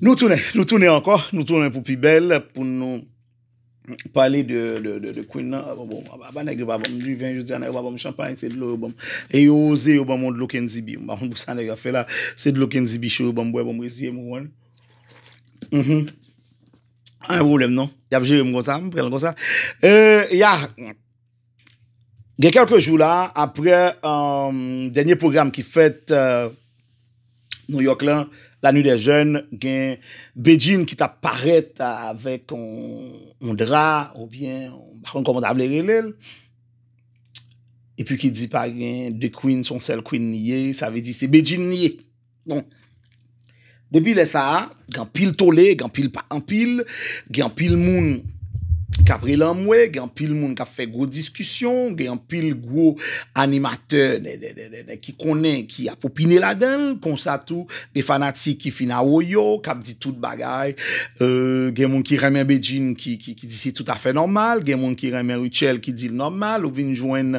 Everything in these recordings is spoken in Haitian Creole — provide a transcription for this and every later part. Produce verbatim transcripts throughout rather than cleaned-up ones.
Nou tounen, nou tounen ankò, nou tounen pou pi bèl, pou nou pale de, de, de, de Queen nan. Bon, bon, apa nèg yo pa ban m diven jodi a, nèg yo pa ban m chanpay, se dlo yo ban m. E yo oze, yo ban m yon dlo Kenzibi. M pa konn pou sa nèg yo ap fè la. Se dlo Kenzibi cho yo ban m bwè, ban m reziye m, ou konprann? Mhm. Anyen pwoblèm non. Y ap jere m konsa, m pran l konsa. Euh, ya. Gen kèlke jou la, apre, euh, dènye pwogram ki fèt, euh, New York lan, La Nuit des Jeunes, gen Bedjine ki t ap parèt avèk yon, yon dra, oubyen, m pa konn kòman w ta vle rele l, epi ki di pa gen de Queen, se yon sèl Queen li ye, sa vle di se Bedjine li ye. Bon. Depi lè sa a, gen anpil tole, gen anpil pa anpil, gen anpil moun k ap rele anmwe, gen anpil moun k ap fè gwo diskisyon, gen anpil gwo animatè, nè, nè, nè, nè, nè, ki konnen, ki ap opine ladan l, konsa tou, gen fanatik ki fin awoyo, k ap di tout bagay, euh, gen moun ki renmen Bedjine ki, ki, ki di se toutafè nòmal, gen moun ki renmen Rutshelle ki di l nòmal, ou vin jwenn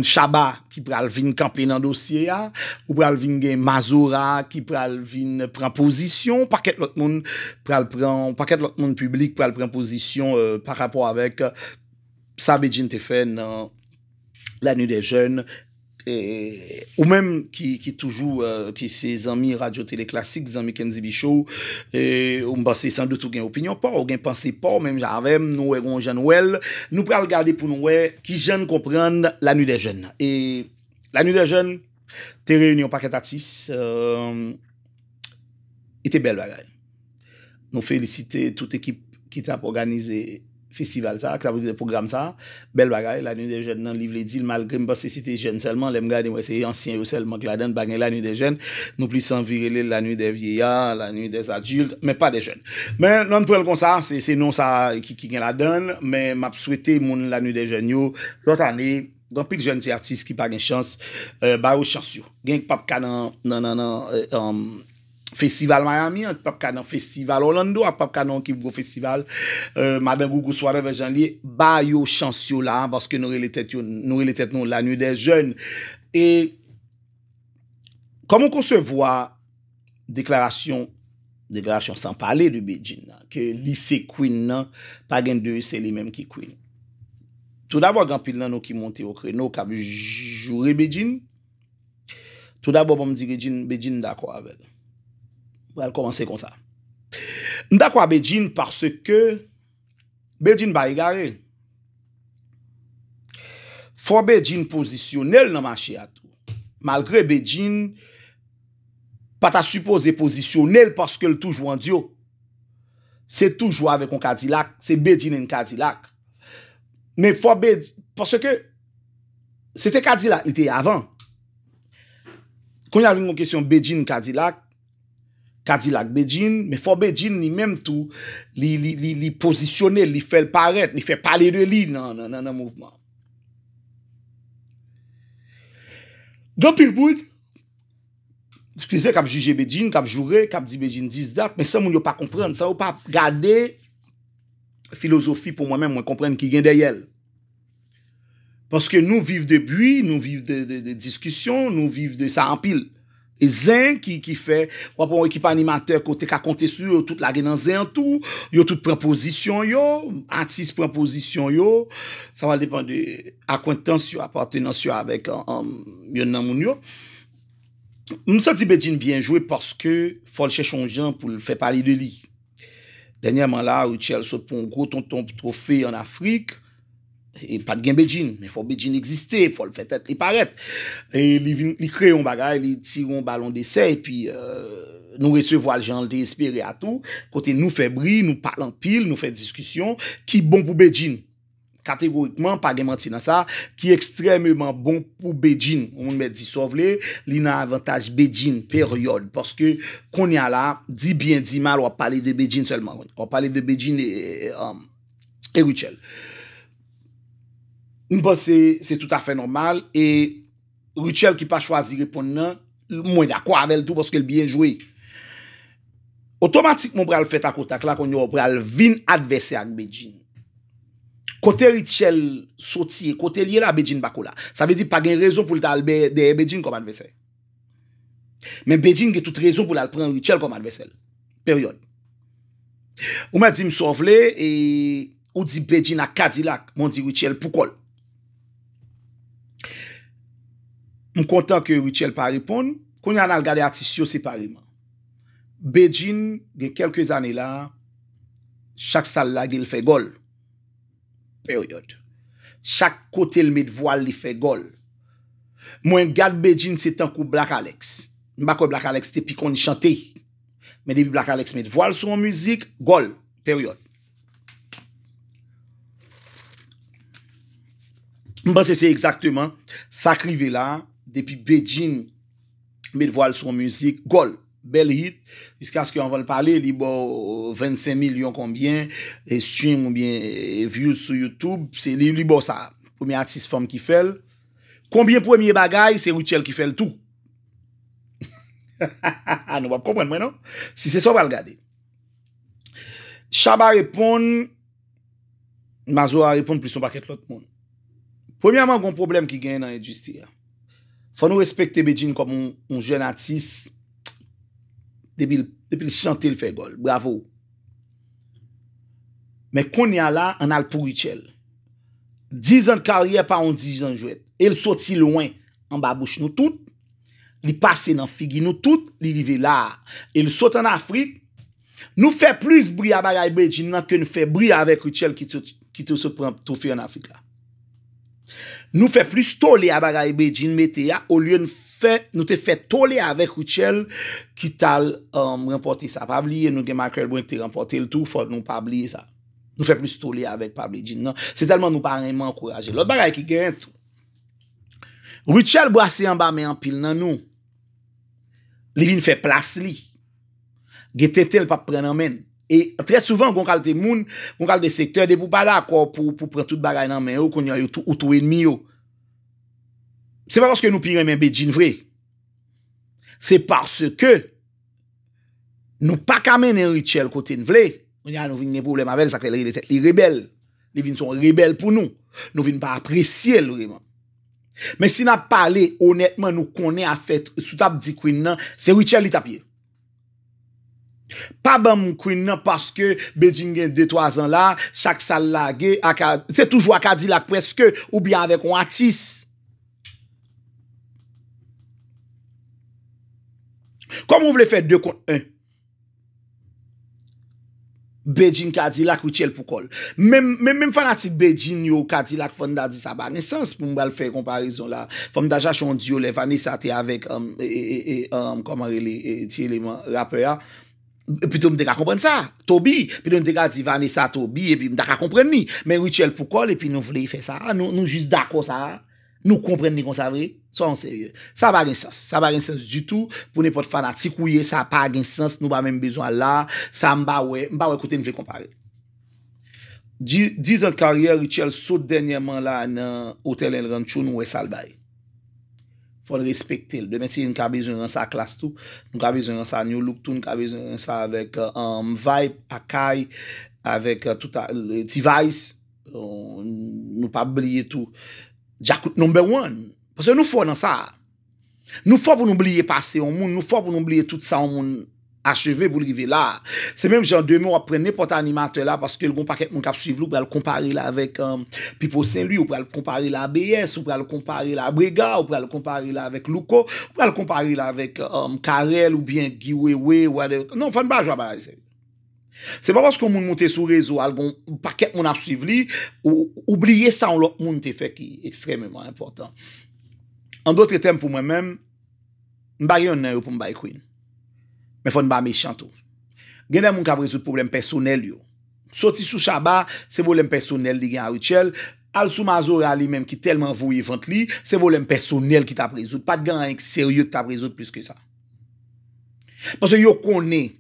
Shabba ki pral vin kanpe nan dosye a, ou pral vin gen Mazora ki pral vin pran pozisyon, pakèt lòt moun pral pran, pakèt lòt moun piblik pral pran pozisyon, euh, pa rapò avèk, euh, sa Bedjine te fè nan La Nuit des Jeunes, e, ou menm ki, ki toujou, euh, ki se zanmi Radyo Tele Klasik, zanmi Kenzibi Show, e, ou m panse san dout ou gen opinyon pa w, ou gen panse pa w, menm jan avè m, nou wè gon jan n wè l. Nou pral gade pou nou wè ki jan n konprann La Nuit des Jeunes. E La Nuit des Jeunes te reyini yon pakèt atis, euh, e te bèl bagay. Nou felisite tout ekip ki t ap òganize festival sa, ki t ap òganize pwogram sa. Bèl bagay, La Nuit des Jeunes nan, li vle di l, malgre m panse se te jèn sèlman, lè m gade, m wè se ansyen yo sèlman k ladan l, pa gen La Nuit des Jeunes. Nou plis anvi rele l La Nuit des Vieillards, La Nuit des Adultes, men pa des jeunes. Men, nou pran l konsa, se, se non sa ki, ki gen ladan l, men m ap swete moun La Nuit des Jeunes yo, lòt ane, gen anpil jèn ti atis ki pa gen chans, euh, ba yo chans yo. Gen k p ap ka nan, nan, nan, nan, euh, um, festival Miami an, k p ap ka nan festival Orlando, ak p ap ka nan yon ki gwo festival, euh, Madan Gougous, whatever jan l ye, ba yo chans yo la, paske nou rele tèt yo, nou rele tèt nou La Nuit des Jeunes. E kòman w konsevwa deklarasyon, deklarasyon san pale de Bedjine nan, ke li se Queen nan, pa gen de, se li menm ki Queen? Toudabò, gen anpil nan nou ki monte o kreno, k ap joure Bedjine. Toudabò, ban m di Bedjine, Bedjine, m dakò avè l. M pral kòmanse konsa. M dakò a Bedjine paske Bedjine pa egare. Fò Bedjine pozisyone l nan mache a tou. Malgre Bedjine pa ta sipoze pozisyone l paske l toujou an dyo. Se toujou avèk yon Kadilak, se Bedjine and Kadilak. Men fò Bedjine, paske se te Kadilak li te ye avan. Kounye a vin yon kesyon Bedjine Kadilak, Kadilak Bedjine, men fò Bedjine li menm tou, li, li, li, li pozisyone l, li fè l parèt, li fè pale de li nan, nan, nan, nan mouvman. Gen anpil moun, eskize, k ap jije Bedjine, k ap joure, k ap di Bedjine dis dat, men san moun yo pa konprann, san yo pa gade filozofi pou mwen menm, mwen konprann ki gen dèyè l. Paske nou viv de bri, nou viv de, de, de diskisyon, nou viv de sa anpil. E zen ki, ki fè, w ap wè yon ekip animatè ke w te ka konte sou yo, yo tout lage nan zen an tou, yo tout pran pozisyon yo, atis pran pozisyon yo, sa va depann de akwentans yo, apatenans yo avèk, um, um, yonn nan moun yo. M santi Bedjine byen jwe paske fò l chèche yon jan pou l fè pale de li. Dènyèman la, Rutshelle sot pran yon gwo tonton twofe ann Afrik. E pa t gen Bedjine, men fò Bedjine egziste, fò l fè tèt li parèt. E li vin, li kreye yon bagay, li tire yon balon desè, epi, euh, nou resevwa l jan l te espere a tou. Kote nou fè bri, nou pale anpil, nou fè diskisyon, ki bon pou Bedjine. Kategorikman, pa gen manti nan sa, ki ekstrèmeman bon pou Bedjine. Yon moun mèt di sa w vle, li nan avantaj Bedjine, peryòd. Paske, kounye a la, di byen, di mal, w ap pale de Bedjine sèlman. W ap pale de Bedjine e, e, e, um, e Rutshelle. M panse se toutafè nòmal, e Rutshelle ki pa chwazi reponn nan, mwen dakò avè l tou paske l byen jwe. Otomatikman, w pral fè takotak la, kounye a w pral vin advèsè ak Bedjine. Kote Rutshelle soti, kote l ye la, Bedjine pako la. Sa vle di pa gen rezon pou l ta al bè-, dèyè Bedjine kòm advèsè. Men Bedjine gen tout rezon pou l al pran Rutshelle kòm advèsè l. Peryòd. Ou mèt di m sa w vle, e ou di Bedjine ak Kadilak, men w di Rutshelle pou kò l. M kontan ke Rutshelle pa reponn. Kounye a n al gade atis yo separeman. Bedjine gen kèlke zane la, chak sa l lage l fè gòl. Peryòd. Chak kote l met vwa l, li fè gòl. Mwen gad Bedjine se tankou Black Alex. M pa kwè Black Alex te pi konn chante. Men depi Black Alex met vwa l sou yon mizik, gòl. Peryòd. M panse se egzakteman sa k rive la, depi Bedjine met vwa l sou yon mizik, gòl, bèl hit, jiskaske anvan l pale, li ba w vennsenk milyon konbyen, e stream oubyen, e views sou YouTube, se li, li ba w sa. Premye atis fanm ki fè l. Konbyen premye bagay, se Rutshelle ki fè l tou. Nou p ap konprann mwen, non? Si se sa w pral gade. Shabba reponn, Mazora reponn plis yon pakèt lòt moun. Premyèman, gen yon pwoblèm ki genyen nan endistri a. Fò nou respekte Bedjine kòm yon, yon jèn atis. Depi l, depi l chante, l fè gòl. Bravo. Men kounye a la, ann al pou Rutshelle. Dizan de karyè pa yon dizan jwèt. E l soti lwen anba bouch nou tout. Li pase nan figi nou tout, li rive la a. E l sot ann Afrik. Nou fè plis bri a bagay Bedjine nan ke n fè bri avèk Rutshelle ki te, ki te sot pran twofe ann Afrik la. Nou fè plis tole a bagay Bedjine mete a, olye n fè, nou te fè tole avèk Rutshelle ki t al, um, ranpòte sa. Pa bliye, nou gen Michael Brun ki te ranpòte l tou, fò nou pa bliye sa. Nou fè plis tole avèk pa Bedjine nan. Se tèlman nou pa renmen ankouraje l. Lòt bagay ki genyen tou. Rutshelle brase anba men anpil nan nou. Li vin fè plas li. Gen tenten l p ap pran nan men l. E trè souvan, gon kalite moun, gon kalite sektè, depi w pa dakò pou, pou pran tout bagay nan men yo, kounye a yo tou, ou tou enmi yo. Se pa paske nou pi renmen Bedjine vre. Se paske nou pa ka mennen Rutshelle kote n vle. Kounye a nou vin gen pwoblèm avè l, sa k fè l rele tèt li rebèl. Li vin se yon rebèl pou nou. Nou vin pa apresye l vreman. Men si n ap pale onètman, nou konnen afè, si w t ap di Queen nan, se Rutshelle li t ap ye. Pa ban m Queen nan paske Bedjine gen de twa zan la, chak sa l lage, a Ka-, se toujou a Kadilak prèske, oubyen avèk yon atis. Kòman w vle fè de kont en? Bedjine Kadilak, Rutshelle pou kò l. Menm, menm, menm fanatik Bedjine yo, Kadilak, fò n ta di sa pa gen sans pou m pral fè konparezon la. Fò m ta chache yon dyo lè Vanessa te avèk, um, e, e, e, e, um, kòman rele, e, ti eleman rapè a. Pito m te ka konprann sa. Toby, pito m te ka di Vanessa Toby, epi m ta ka konprann li. Men Rutshelle pou kò l, epi nou vle fè sa. Nou, nou jis dakò sa. Nou konprann li konsa vre? Soyons sérieux. Sa pa gen sans. Sa pa gen sans ditou. Pou nenpòt fanatik ou ye, sa pa gen sans. Nou pa menm bezwen al la. Sa m pa wè, m pa wè kote n vle konpare. Di-, dizan de karyè, Rutshelle sot dènyèman la nan Hotel El Rancho, nou wè sa l bay. Fò n respekte l. Demen si n ka bezwen ranse a Klass tou, nou ka bezwen ranse a New Look tou, nou ka bezwen ranse avèk, um, Vibe, Akai, avèk, uh, tout a, T-Vice. Uh, nou pa bliye tou Djakout number one. Paske nou fò nan sa. Nou fò pou nou bliye pase yon moun, nou fò pou nou bliye tout sa yon moun acheve pou l rive la. Se menm jan demen w ap pran nenpòt animatè la, paske l gon pakèt moun k ap swiv li, ou pral konpare l avèk, um, Pipo Saint Louis, ou pral konpare l a B S, ou pral konpare l a Brega, ou pral konpare l avèk Louko, ou pral konpare l avèk, um, Carel oubyen Guy Wewe, whatever. Non, fò n pa jwe a bagay serye. Se pa paske yon moun moute sou rezo a, l gon pakèt moun ap swiv li, ou, ou bliye sa yon lòt moun te fè ki ekstrèmeman enpòtan. An dòt tèm, pou mwen menm, m pa gen yonn nan yo pou m bay Queen. Men fò n pa mechan tou. Gen de moun k ap rezoud pwoblèm pèsonèl yo. Soti sou Shabba, se pwoblèm pèsonèl li gen a Rutshelle. Al sou Mazora li menm ki tèlman voye vant li, se pwoblèm pèsonèl ki t ap rezoud. Pa t gen anyen k serye ki t ap rezoud plis ke sa. Paske yo konnen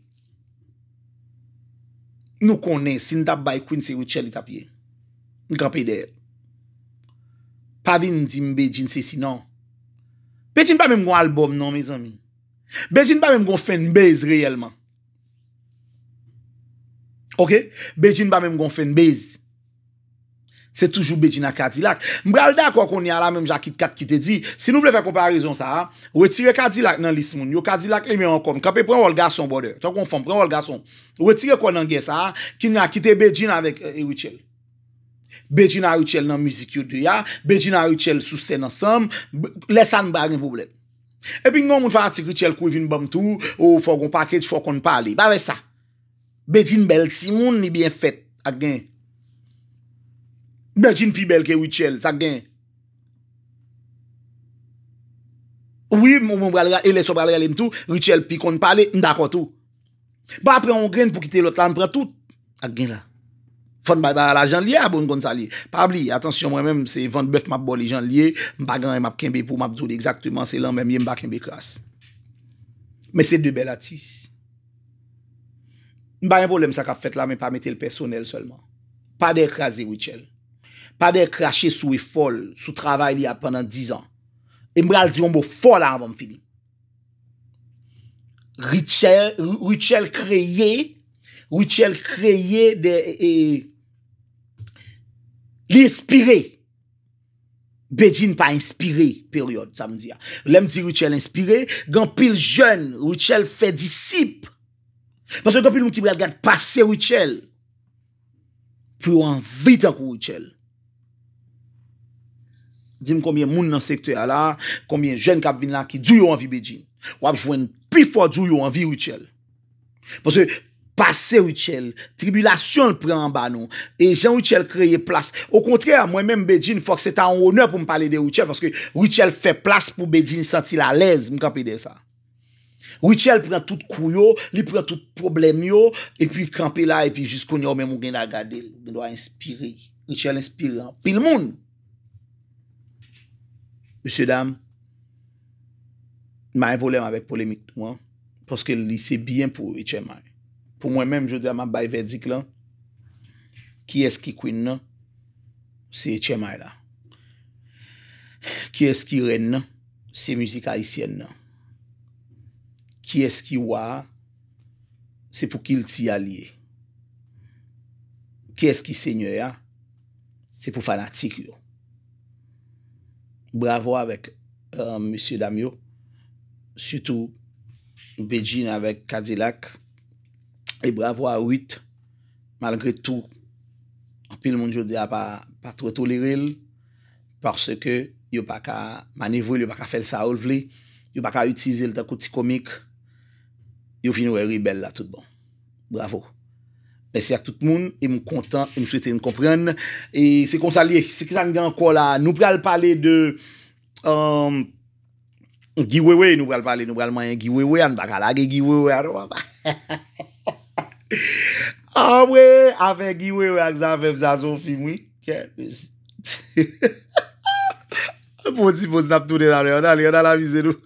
Nou konnen, si n t ap bay Queen, se Rutshelle li t ap ye. N kanpe dèyè l. Pa vin di m Bedjine sesi non. Bedjine pa menm gon albòm non, mezanmi. Bedjine pa menm gon fanbase reyèlman. Oke? Bedjine pa menm gon fanbase. Se toujou Bedjine ak Kadilak. M pral dakò kounye a la, menm jan Kit Kat ki te di, si nou vle fè konparezon sa a, retire Kadilak nan lis moun yo, Kadilak li menm ankò, m kanpe pran wòl gason, brother. Tankou yon fanm, pran wòl gason. Retire kò nan gè sa a, kounye a kite Bedjine avèk, eh, Rutshelle. Bedjine a Rutshelle nan mizik yo de a, Bedjine a Rutshelle sou sèn ansanm, b- lè sa n pa gen pwoblèm. Epi gen yon moun fanatik Rutshelle kouri vin ban m tou, o fò gon package, fò konn pale. Pa vè sa. Bedjine bèl timoun, li byen fèt. Ak gen. Bedjine pi bèl ke Rutshelle, sa gen. Wi, mwen pral ra- e lè sa w pral rele m tou, Rutshelle pi konn pale, m dakò tou. Pa pran yon grenn pou kite lòt la, m pran tout. Ak gen la. Fò n bay bagay la jan l ye, a bon, n konn sa l ye. Pa bliye, atansyon, mwen menm, se vant bèf m ap ba w li jan l ye, m pa gen anyen m ap kenbe pou m ap di w li egzakteman, se lanmè m ye, m pa kenbe kras. Men se de bèl atis. M pa gen pwoblèm sa k ap fèt la, men pa mete l pèsonèl sèlman. Pa dèyè kraze Rutshelle. Pa dèyè krache sou efò l, sou travay li a pandan diz an. E m pral di yon mo fò la anvan m fini. Rutshelle, Rutshelle kreye, Rutshelle kreye de, e, li enspire. Bedjine pa enspire, peryòd, sa m di a. Lè m di Rutshelle enspire, gen anpil jèn, Rutshelle fè disip. Paske gen anpil moun ki pral gad pase Rutshelle. Pou yo anvi tankou Rutshelle. Di m konbyen moun nan sektè a la, konbyen jèn k ap vin la ki di w yo anvi Bedjine. W ap jwenn pifò di w yo anvi Rutshelle. Paske pase Rutshelle, tribilasyon l pran anba nou. E jan Rutshelle kreye plas. Okontrè, mwen menm Bedjine, fòk se ta yon onè pou m pale de Rutshelle, paske Rutshelle fè plas pou Bedjine santi l alèz, m kanpe dèyè sa. Rutshelle pran tout kou yo, li pran tout pwoblèm yo, epi kanpe la, epi jis kounye a ou menm ou gen dwa gade l, ou gen dwa enspire. Rutshelle enspire anpil moun. Mesye dam, m pa gen pwoblèm avèk polemik nou an, paske li se byen pou H M I. Pou mwen menm, jodi a, m ap bay vèdik lan. Kiyès ki queen nan? Se H M I la. Kiyès ki rèn nan? Se mizik ayisyèn nan. Kiyès ki wa a? Se pou kilti a l ye. Kiyès ki senyè a? Se pou fanatik yo. Bravo avèk, euh, mesye dam yo. Sitou Bedjine avèk Kadilak. E bravo a Ruth. Malgre tou, anpil moun jodi a pa, pa twò tolere l. Paske yo pa ka manevre l, yo pa ka fè l sa yo vle. Yo pa ka itilize l tankou ti komik. Yo vin wè rebèl la tout bon. Bravo. Mèsi ak tout moun, e m kontan, e m swete n konprann. E se konsa l ye. Se kisa n gen ankò la? Nou pral pale de, um, Guy Wewe, nou pral pale, nou pral manyen Guy Wewe, a n pa ka lage Guy Wewe a, non, papa. Anmwe, afè Guy Wewe ak Zafèm sa, se yon fim, wi. Kè, mesi. Bon, ti poz, n ap tounen talè. Ann ale, ann ale amize nou.